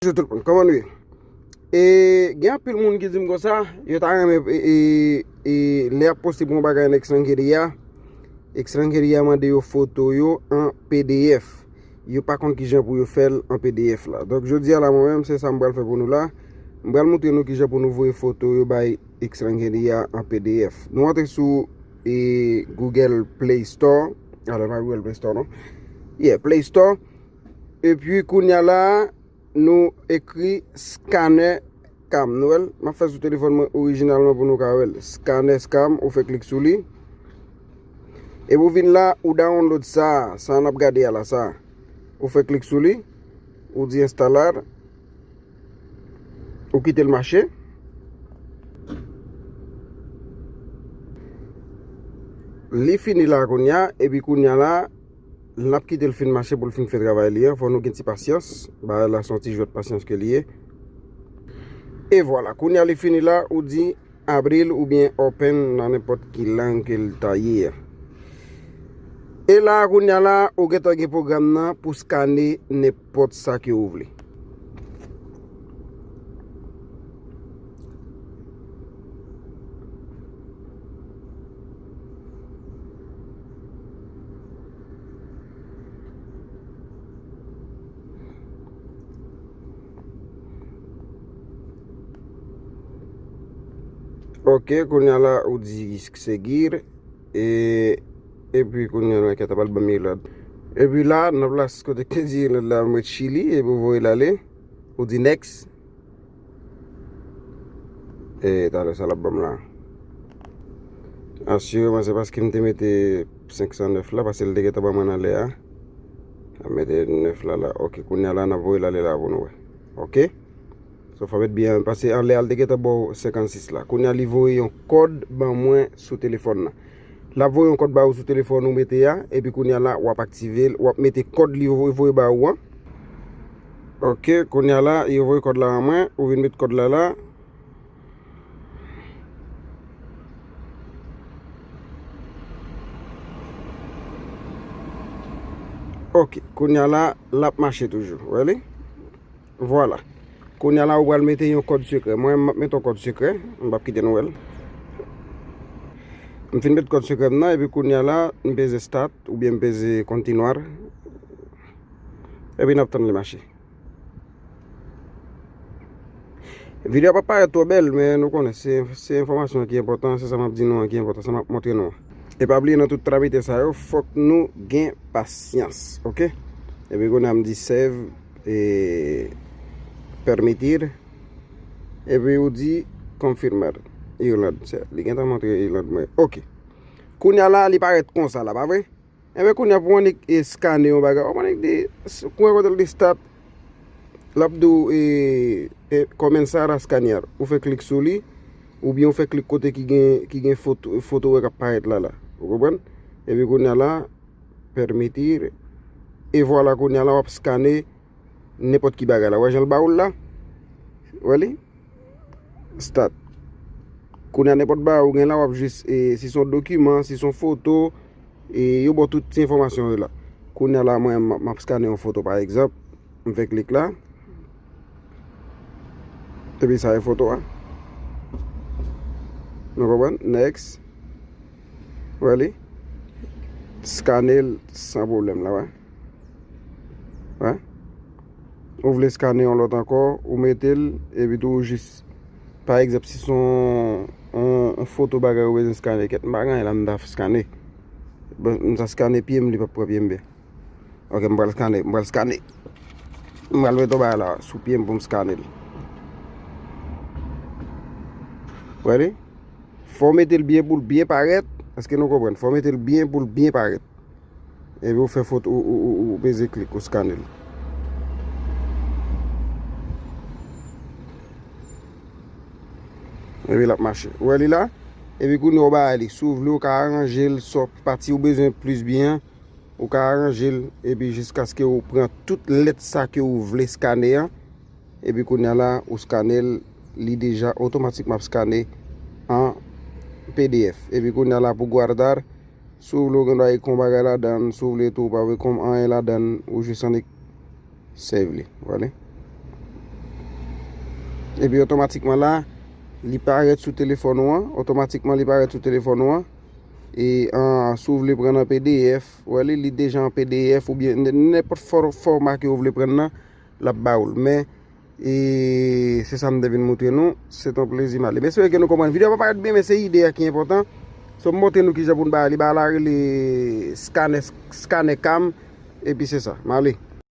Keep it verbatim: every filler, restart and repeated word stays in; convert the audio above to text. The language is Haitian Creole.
Bonjou tout moun, kòman nou ye? E gen anpil moun ki di m konsa, yo ta renmen, e, e, e, lè y ap poste pou yon bagay nan Xrangeria, Xrangeria mande yo foto yo an P D F. Yo pa konn kijan pou yo fè l an P D F la. Donk, jodi a la, mwen menm, se sa m pral fè pou nou la. M pral montre nou kijan pou nou voye foto yo bay Xrangeria an P D F. Nou antre sou, e, Google Play Store. Alò, pa Google Play Store, non. Yeah, Play Store. Epi, kounye a la, nou ekri Scanner Cam. Nou wè l? M ap fè sou telefòn mwen orijinalman pou nou ka wè l. Scanner Cam, ou fè klik sou li. Epi ou vin la, ou download sa, sa n ap gade a la, sa. Ou fè klik sou li, ou di instalar, ou kite l mache. Li fini la kounye a, epi kounye a la, n ap kite l fin mache pou l fin fè travay li an. Fò nou gen ti pasyans. Bagay la se yon ti jwèt pasyans ke li ye. E vwala, kounye a li fini la, ou di abri l oubyen open nan nenpòt ki lang ke l ta ye a. E la, kounye a la, ou gentan gen pwogram nan pou skane nenpòt sa ke ou vle. Ok, kounye a la, ou di seguir. E, epi kounye a la, kèt, pral ban m Irlande. Epi la, nan plas kote ki te di Irlande la, m met Chili, epi ou voye l ale. Ou di next. E talè sa l ap ban m la. Asireman, se paske m te mete senk san nèf la, paske l te gentan ban mwen nan lè a. Ap mete nèf la la. Ok, kounye a la, n ap voye l ale la pou nou wè. Ok? So, fò met byen, paske anlè a, l te gentan ba w senkannsis la. Kounye a, li voye yon kòd ban mwen sou telefòn nan. L ap voye yon kòd ba ou sou telefòn ou mete a, epi kounye a la, w ap aktive l, w ap mete kòd li voye, voye ba ou an. Ok, kounye a la, yo voye kòd la ban mwen, ou vin met kòd la la. Ok, kounye a la, l ap mache toujou, w wè li? Vwala. Kounye a la, ou pral mete yon kòd sekrè. Mwen, m ap mete yon kòd sekrè. M p ap kite nou wè l. M fin met kòd sekrè m nan, epi kounye a la, m peze start, oubyen m peze continuar. Epi n ap tann li mache. Videyo a p ap parèt twò bèl, men nou konnen se, se enfòmasyon ki enpòtan, se sa m ap di nou an ki enpòtan, sa m ap montre nou an. E pa bliye nan tout tramite sa yo, fòk nou gen pasyans, ok? Epi kounye a m di save, e, permitir. Epi ou di confirmar. Irlande, se, li gentan montre Irlande mwen. Ok. Kounye a la, li parèt konsa la, pa vre? Enben, kounye a pou w annik, e, skane yon bagay. W ap annik di, s-, kwen kote l di start, l ap di w, e, e, comenzar a escanear. Ou fè klik sou li, oubyen ou fè klik kote ki gen, ki gen foto, foto w k ap parèt la, la. Ou konprann? Epi kounye a la, permitir. E vwala, kounye a la, w ap skane nenpòt ki bagay la. W wè jan l ba ou l la? W wè li? Start. Kounye a nenpòt bagay ou gen la, w ap jis, e, si se yon dokiman, si se yon foto, e, yo ba w tout ti enfòmasyon yo la. Kounye a la, mwen, m, m ap skane yon foto, pa egzanp. M fè klik la. Epi sa e foto a. Nou konprann? Next. Wè li? Skane l san pwoblèm la, wè. Wè? Ou vle skane yon lòt ankò, ou mete l, epi tou ou jis, pa egzanp, si se yon, yon, yon foto bagay ou bezwen skane, kèt, m pa gen anyen la, m ta skane. Bon, m ta skane pye m, li p ap pran pye m byen. Ok, m pral skane, m pral skane. M pral mete yon bagay la, sou pye m pou m skane l. Wè li? Fò w mete l byen pou l byen parèt. Èske nou konprann? Fò w mete l byen pou l byen parèt. Epi ou fè foto, ou, ou, ou, ou peze klik, ou skane l. Epi l ap mache. Ou wè li la? Epi kounye a w ba li. Si w vle, ou ka aranje l, sòt pati ou bezwen plis byen an. Ou ka aranje l, epi jiskaske ou pran tout lèt sa ke ou vle skane an, epi kounye a la, ou skane l, li deja otomatikman ap skane an P D F. Epi kounye a la, pou guardar, si w vle, ou gen dwa ekri yon bagay ladan l, si w vle tou, ou pa vle ekri anyen ladan l, ou jis annik save li. Wè li? Epi otomatikman la, li parèt sou telefòn ou an. Otomatikman li parèt sou telefòn ou an. E an, si w vle pran nan P D F, ou wè li, li deja an P D F oubyen n- nenpòt fò- fòma ke w vle pran nan, l ap ba ou l. Men, e se sa m te vin montre nou. Se ton plezi, m ale. M espere ke nou konprann. Videyo pa parèt byen, men se ide a ki enpòtan. So, m montre nou kijan pou n ba li. Ba la rele scanner, scanner cam. Epi se sa. M ale.